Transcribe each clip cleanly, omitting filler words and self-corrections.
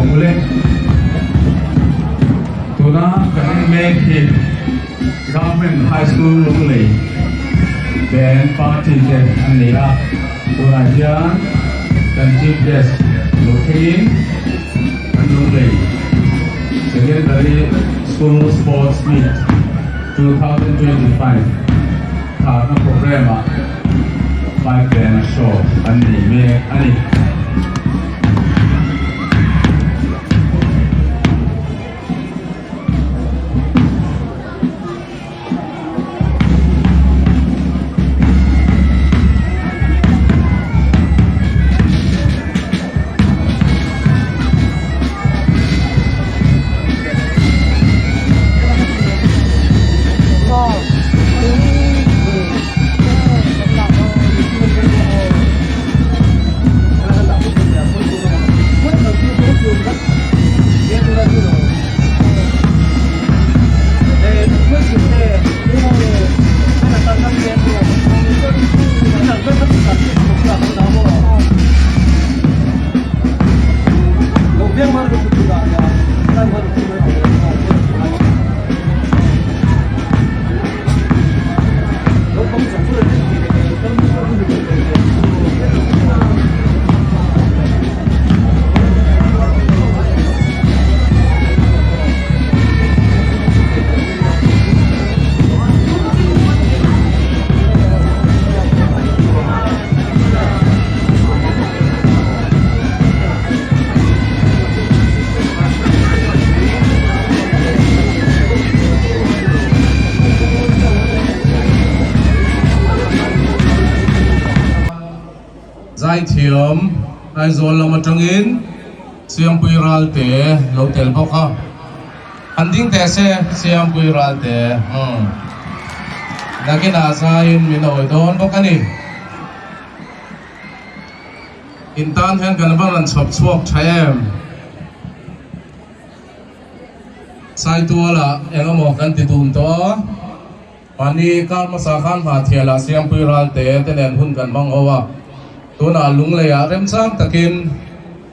ang ule. Tuna kan en mek hi Government High School Lunglei Band Party te an ni a, tunah hian kan Chief Guest lo thlengin kan Lunglei Secondary School Sports Meet 2025 tharna programme ah Pipe Band Show an nei mek a ni. Zaithiam Aizawl lam atangin Siampui Ralte lo tel bawk a, an ding teh se Siampui Ralte umm nakinah zaiin min awi dawn bawk a ni. In tan hian kan va rawn chhawp chhuak tha em? Saitualah eng emaw kan ti dun tawh a, mahni kar hmasa khan Hmahthialah Siampui Ralte te nen hun kan hmang ho a, tunah Lungleiah remchang takin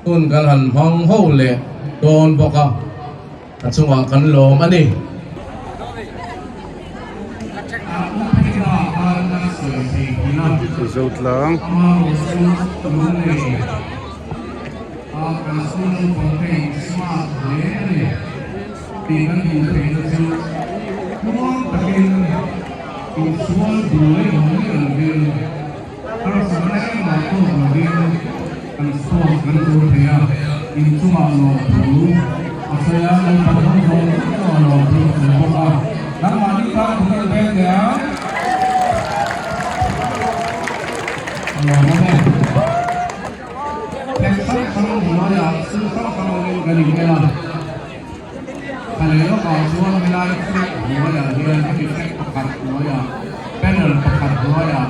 hun kan han hmang ho leh dawn bawk a, a chungah kan lawm a ni. Zotlang. Panel pakhat hnuaiah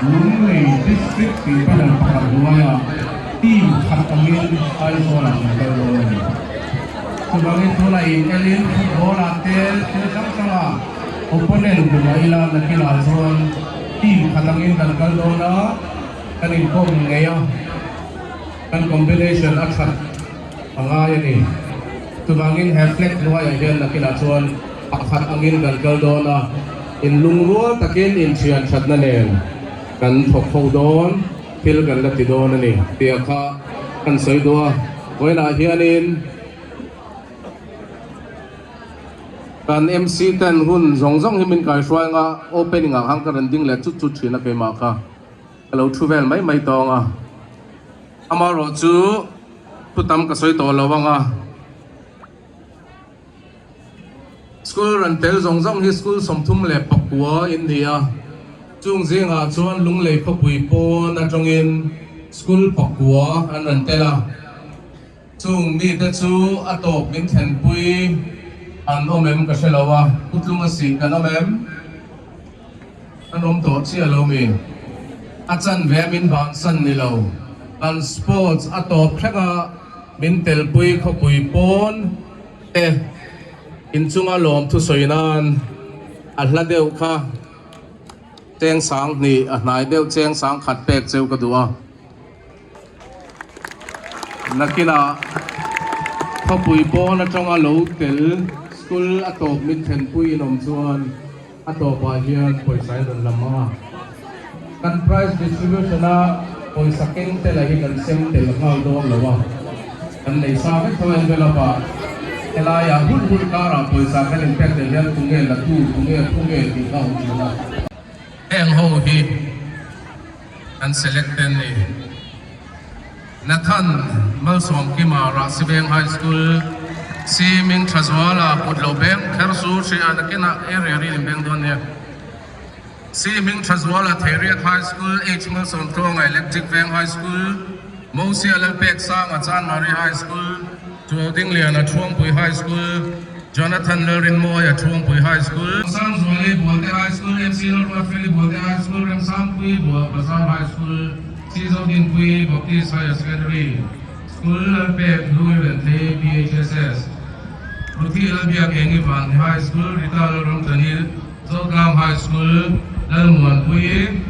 Lunglei District tih panel pakhat hnuaiah team khat angin Aizawl-ah kan kal dawn a ni. Chuvangin tunah inelin football-ah te thil hrang hrangah opponent tumah ila nakinah chuan team khat angin kan kal dawn a, kan inkawm ngei a, kan combination a that a ngai a ni. Chuvangin he flag hnuaiah hian nakinah chuan pakhat angin kan kal dawn a, inlungrual takin inthian thatna nen kan thawk ho dawn, thil kan la ti dawn a ni tih kha kan sawi duh a. Vawiinah hianin kan MC ten hun zawng zawng hi min kaihruai anga opening ah khan ka rawn ding leh chut chut thin a keimah kha ka lo thu vel mai mai tawng a. Amaherawh chu thu tam ka sawi tawh lo ang a, school rawn tel zawng zawng hi school 39 in ni a, chung zingah chuan Lunglei khawpui pawn atangin school pakua an rawn tel a, chung mite chu a tawp min thlenpui an awm em ka hre lo a, Putlunga sih kan awm em? Kan awm tawh chiah lo mi? A chanve a min bansan ni lo. Kan sports a tawp thleng a, min telpui khawpui pawn te inchunga lawm thusawi nan a hla deuh kha cheng sang hnih a hnai deuh cheng sang khat pek cheu ka duh a. Nakinah. Khawpui pawn atanga lo tel school a tawp min thlenpui in awm chuan a tawpah hian pawisa in rawn lam ang a. Kan prize distribution a pawisa keng tel ah hi kan sem tel nghal dawn lo a, kan nei sa vek tho envelope ah helai ah hulh hulh karah pawisa kan in pek tel hian tunge la tu, tunge phu nge tih kha a awm thin a. Heng ho hi an select te an ni. Nathan Malsawmkima Rahsiveng High School, Siming Thazuala Kutlo Beng Khersu Hria nakinah area rin in beng dawn nia. Si Hming Thazuala Theiriat High School, H Malsawmtluanga Electric Veng High School, Mosia Lalpek Sanga Chanmari High School, Tuaudingliana Thuangpui High School, Jonathan Lalrinmawia Thuangpui High School, Sangzuali Bualte High School, MC Lalruatfeli Bualte High School, Remsangpui Buah Bazar High School, Sizodinpui Baptist Higher Secondary School, Lalpek Hlui Renthei BHSS, Ruthi Lalbiak Engi Vanni High School, Rita Lalramchani Zotlang High School, Lalmuanpui,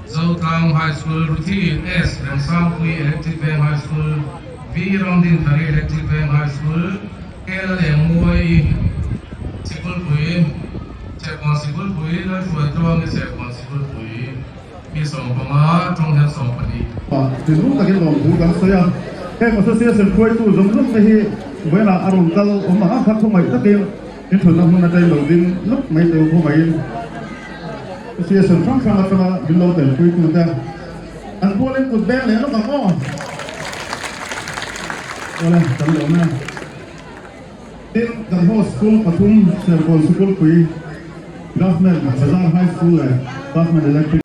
Zotlang High School, Ruthi S. Remsangpui Electric Veng High School, V. Ramdinthari Electric Veng High School, K. Lalengmuai Sikulpui, Serkawn Sikulpui, Lalhruaitluangi Serkawn Sikulpui, Mi 15, tawng hian 12. Thinlung takin lawmthu kan sawi a, heng association hruaitu zawng zawng te hi vawiinah a rawn kal awm ang a, kha khawngaih takin in thutna hmun atangin lo ding lawk mai teu khawngaihin association hrang hrang atanga min lo telpuitu te an pualin kut beng leh lawk ang aw. Awle kan lawm e. Tin, kan host school pathum Serkawn Sikulpui, Government Bazar High School leh Government Electric.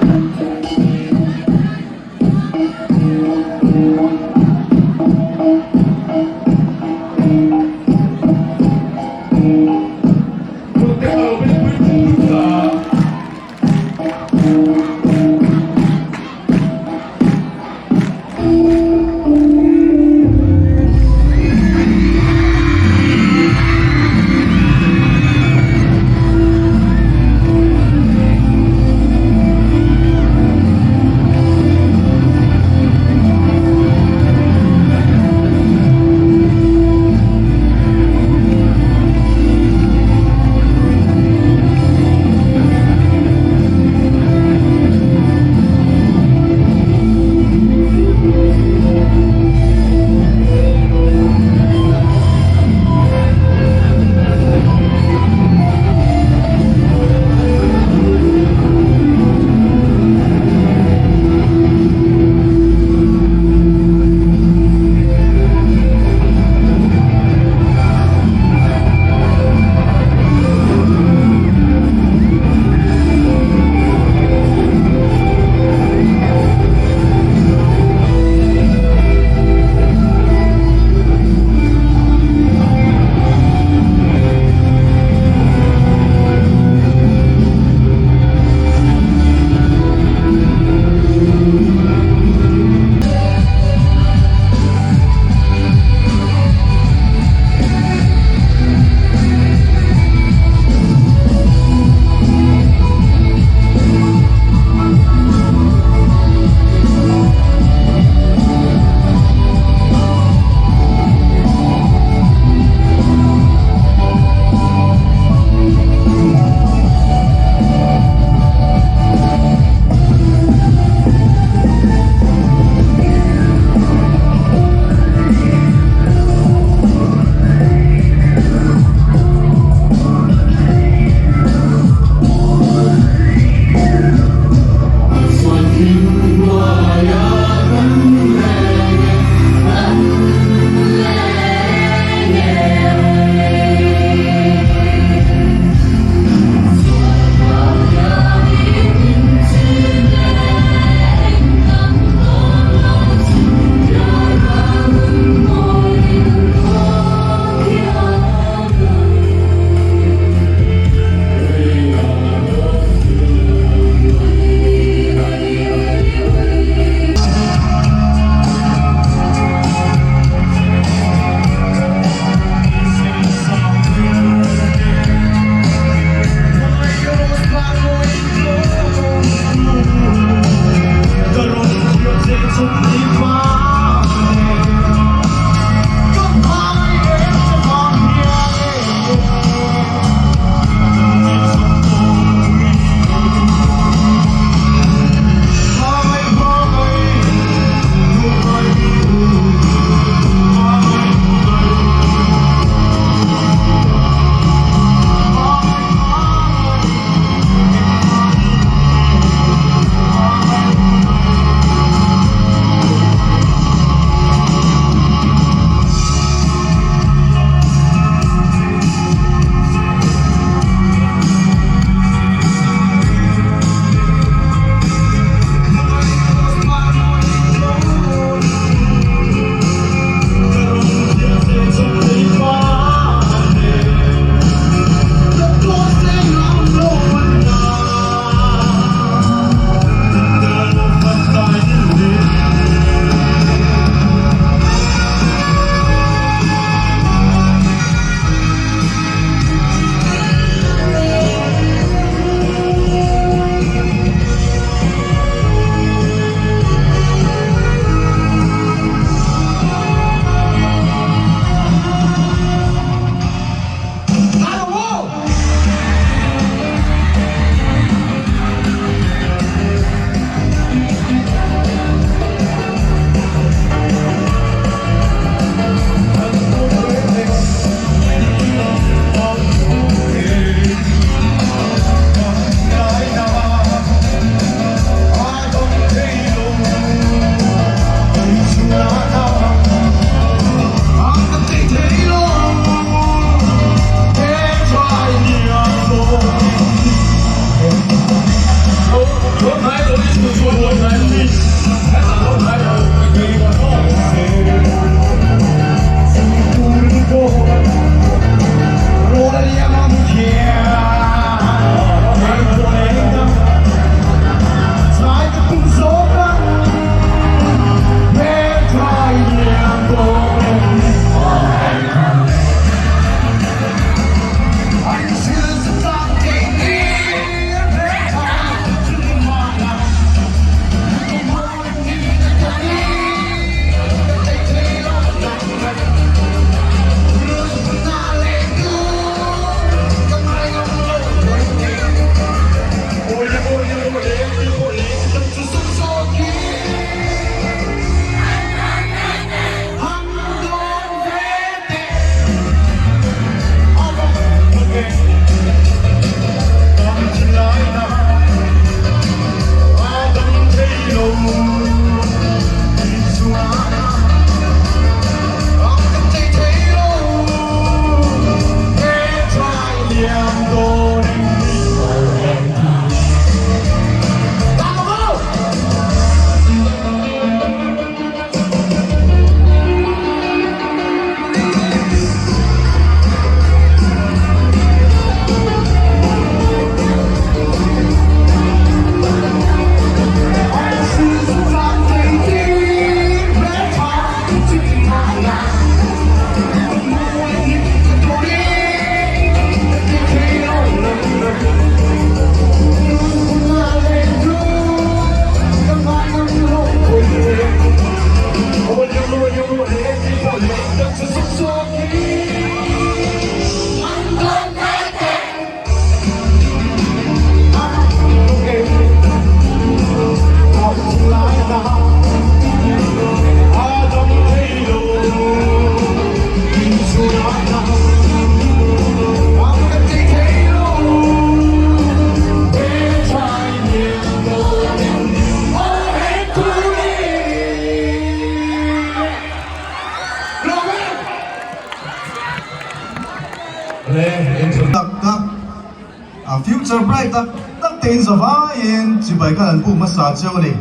Teacher bright tak tak te in zavaiin chibai khan an buk hmasa cheu a ni.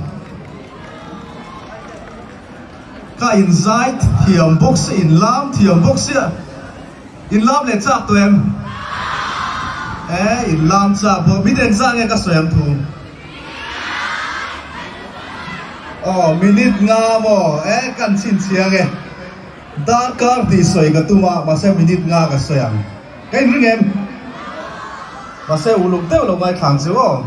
Ka in zai thiam bawk sia, in lam thiam bawk sia, in lam leh chak tawh em? Eh, in lam chak bawk, min en zah nge ka sawi ang thu? Aw, minute nga maw? Eh, kan chhinchhiang e. Darkar tih sawi ka tum a, mahse minute nga ka sawi ang. Ka inring em? Mahse uluk deuh lo ngaithlang chu aw.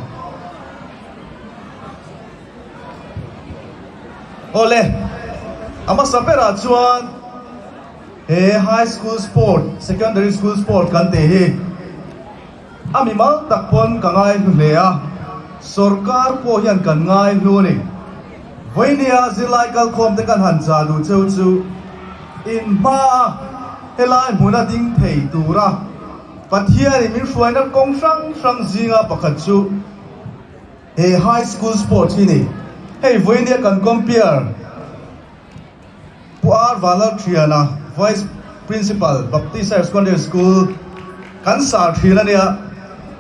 Awle, a hmasa berah chuan he High School Sport, Secondary School Sport kan tih hi a mimal tak pawn ka ngai hlu hle a, sorkar pawh hian kan ngai hlu a ni. Vawinia zirlai kalkhawm te kan han chah duh cheu chu in hmaa helai hmuna ding thei tura Pathianin min hruaina kawng hrang hrang zinga pakhat chu He High School Sports hi ni. Hei vawinia kan compere Pu R Vanlalthiana, Vice Principal, Baptist Higher Secondary School kan sar thin a nia.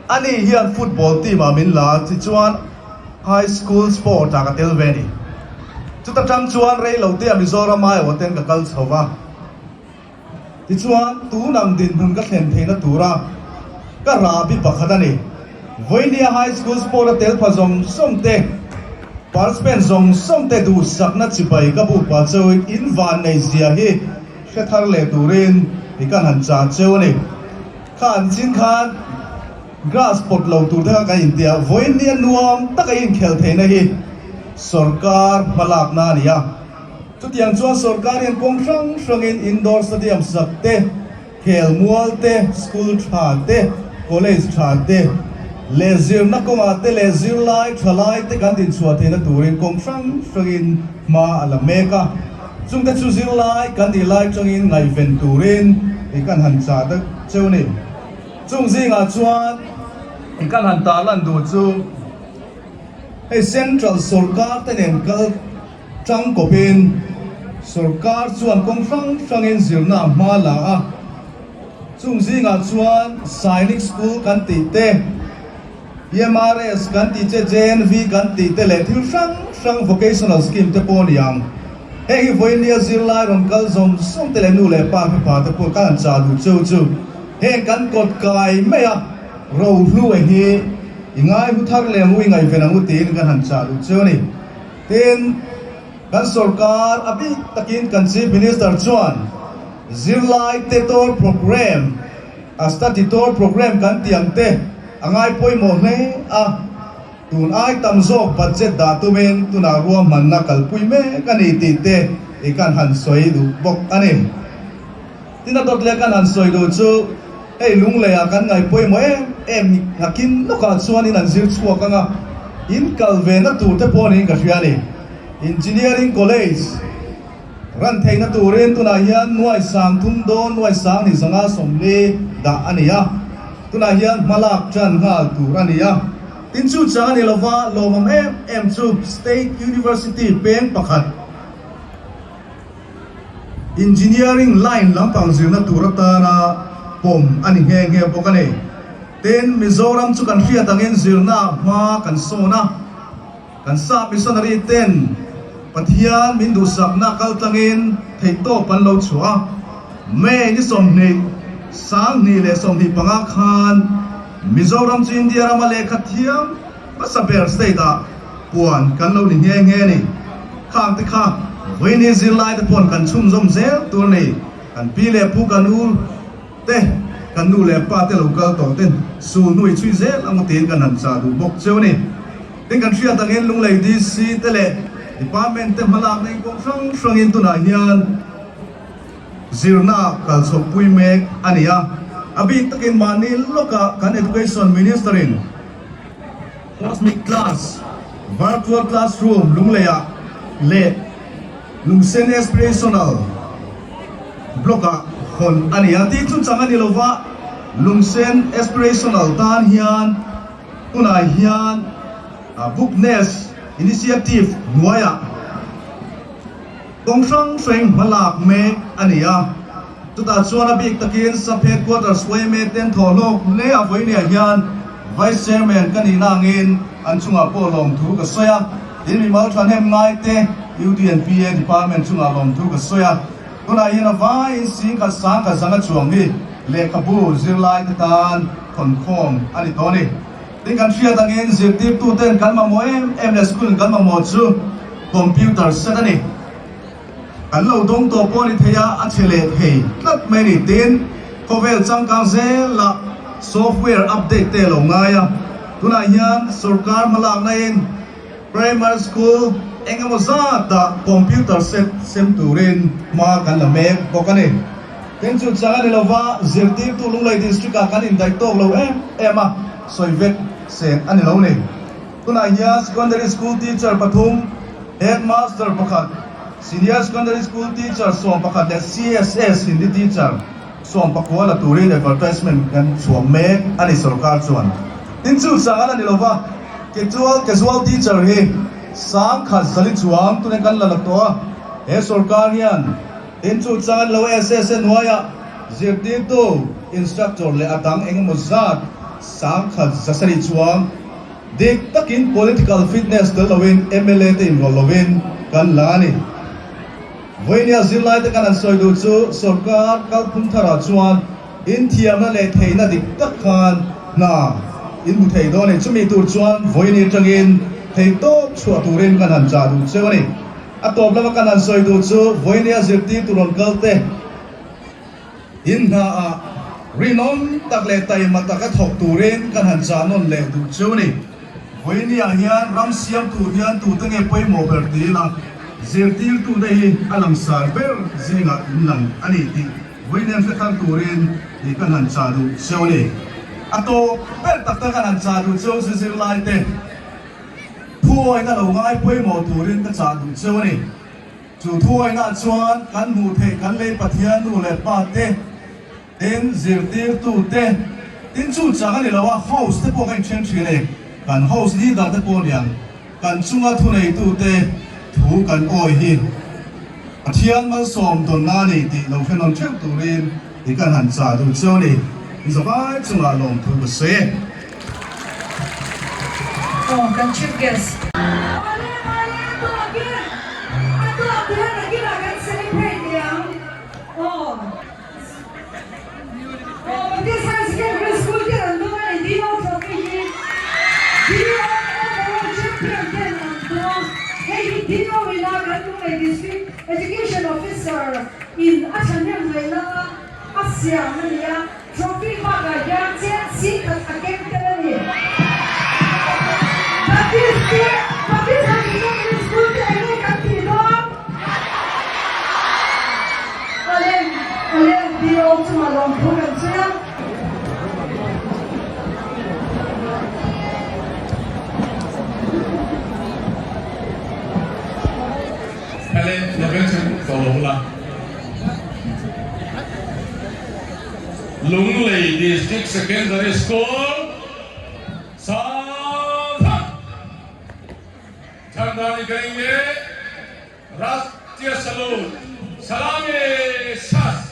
Ani hian football team ah min la a, tichuan High School Sport ah ka tel ve a ni. Chuta tang chuan rei lo te ah Mizoram aiawh ten ka kal chho va. Tichuan, tun ang dinhmun ka thlen theihna tura ka rahbi pakhat a ni. Vawinia High School Sport a tel pha zawng zawng te, participant zawng zawng te duhsakna chibai ka buk pah cheu in van nei zia hi hre thar leh turin i kan han chah cheu a ni. Kha an chin khan grass pawt lo tur te kha kan intia, vawinia nuam taka inkhelh theihna hi sorkar hmalakna a ni a. Chutiang chuan sorkar hian kawng hrang hrangin indoor stadium sak te, khelmual te, school tha te, college tha te leh zirna kawngah te leh zirlai tha lai te kan dinchhuah theihna turin kawng hrang hrangin hma a la mek a. Chungte chu zirlai kan nih lai tangin ngaihven turin i kan han chah deuh cheu a ni. Chung zingah chuan i kan han tarlan duh chu hei central sorkar te nen kal Tang kawpin sorkar chuan kawng hrang hrangin zirna a hma la a, chung zingah chuan Sainik School kan tih te, EMRS kan tih che, JNV kan tih te leh thil hrang hrang vocational scheme te pawh a ni ang. Heng hi vawinia zirlai rawn kal zawng zawng te leh nu leh pa hmepa te pawh kan han chah duh cheu chu heng kan kawt kai mai a, rohlu e hi i ngai hu thar leh ang u, i ngaihven ang u tiin kan han chah duh cheu a ni. Tin, kan sorkar a bik takin kan Chief Minister chuan zirlai te tour programme, a study tour programme kan tih ang te a ngai pawimawh hle a, tun ai tam zawk budget dah tumin tunah ruahmanna kalpui mek a ni tih te i kan han sawi duh bawk a ni. Tin, a dawt leh kan han sawi duh chu hei Lungleiah kan ngaih pawimawh em em ngakin lawkah chuanin an zir chhuak ang a, in kal ve na tur te pawh niin ka hria a ni. Engineering College ran theihna turin tunah hian nuai sang thum dawn nuai sang ni zanga 40 dah a ni a, tunah hian hmalak tan nghal tur a ni a. Tin, chu chang a ni lova lawmawm em em chu State University peng pakhat, Engineering line lampang zirna tur atana pawm a ni nghe nghe bawk a ni. Tin, Mizoram chu kan hriat angin zirna hma kan sawn a, kan sap missionary ten Pathian min duhsakna kaltlangin theihtawp an lo chhuah a. May ni 20, 2025 khan Mizoram chu India rama lehkha thiam hmasa ber state ah Puan kan lo ni nghe nghe a ni. Khang te kha vawiini zirlai te paw'n kan chhunzawm zel tur a ni. Kan pi leh pu kan u te, kan nu leh pa te lo kal tawh ten sul hnu i chhui zel ang u tiin kan han chah duh bawk cheu a ni. Tin kan hriat angin Lunglei DC te leh Department te hmalakna in kawng hrang hrangin tunah hian zirna kal chhohpui mek a ni a. A bik takin mahni lawkah kan Education Minister in Cosmic Class, Virtual Classroom Lungleiah leh Lungsen Aspirational Block-ah hawn a ni a. Tih chu chang a ni lova, Lungsen Aspirational tan hian tunah hian Bookness Initiative hnuaiah kawng hrang hrang hmalak mek a ni a. Chutah chuan a bik takin Sub Headquarters yma ten thawhlawk hle a vawinia hian. Vice Chairman ka nihna angin an chungah pawh lawmthu ka sawi a, tin mimal thahnem ngaite UDNPA Department chungah lawmthu ka sawi a. Tunah hian a vaiin singkhat sangkhat zanga chuang hi lehkhabu zirlaite tan thawnkhawm a ni tawh a ni. Tin kan hriat angin zirtirtuten kan mamawh em em leh school in kan mamawh chu computer set a ni. Kan lo dawng tawh pawh a ni thei a, a chhe leh thei tlat mai a ni. Tin, khawvel changkang zela software update te a lo ngai a, tunah hian sorkar hmalakna in primary school eng emaw zatah computer set sem turin hma kan la mek bawk a ni. Tin, chu chang a ni lova, zirtirtu Lunglei district ah kan indaih tawk lo em em a, sawi vek seng a ni lo ni. Tunah hian secondary school teacher pathum, Headmaster pakhat, Senior Secondary School teacher 11 leh CSS Hindi teacher 19 la turin advertisement kan chhuah mek a ni sorkar chuan. Tin chu chang a la ni lova, casual casual teacher hi 1040 chuang tune kan la la tawh a, he sorkar hian tin chu chang a ni lo SSA hnuaiah zirtirtu, instructor leh a dang engemaw zat 1700 chuang Dik takin political fitness tel loin mla te inrawlh loin kan la a ni. Vawinia zirlaite kan han sawi duh chu sorkar kalphung tharah chuan inthiamna leh theihna dik tak khan hna in hmu thei dawn a ni. Chumi tur chuan vawiini atangin theihtawp chhuah turin kan han chah duh cheu a ni. A tawp lama kan han sawi duh chu vawinia zirtirtu rawn kal te, In hnaah rinawm tak leh taima taka thawk turin kan han chah nawn leh duh cheu a ni. Vawinia hian ram siam tur hian tute nge pawimawh ber ti ila, zirtirtute hi a langsar ber zingah in lang a ni tih vawiinem hre thar turin tih kan han chah duh cheu a ni. A tawp ber tak tak kan han chah duh cheu chu zirlaite thuawina lo ngai pawimawh turin ka chah duh cheu a ni. Chu thuainah chuan kan hmuh theih kan lei Pathian nu leh pa te, tin zirtirtu te, tin chu chang a ni lo a, house te pawh ka inthen thin e, kan house leader te pawh niang kan chunga thuneitu te thu kan awi hi Pathian malsawm dawnna a ni tih lo hre nawn theuh turin i kan han chah duh cheu a ni. Zavai chungah lawmthu ka sawi e. Aw kan chief guest. Awle male a tawk e, a tawk hian a kinah kan celebrate leh ang aw. Aw Baptist High Secondary School ten an dawng a ni DO Trophy hi DO Overall Champion ten an dawng hei hi DO ina kan Lunglei District Education Officer in a thahnem ngaihna a siam a ni a. Trophy bakah hian cheng singkhat a keng tel a ni. Baptist te, Baptist High Secondary School te eng nge kan tih dawn? Awle, awle, DO chungah lawmthu kan sawi a. Helen, Nobel chu tawh lo la. Lunglei District Secondary School Sangha Chandani Karenge Rashtriya Salute Salami Sas.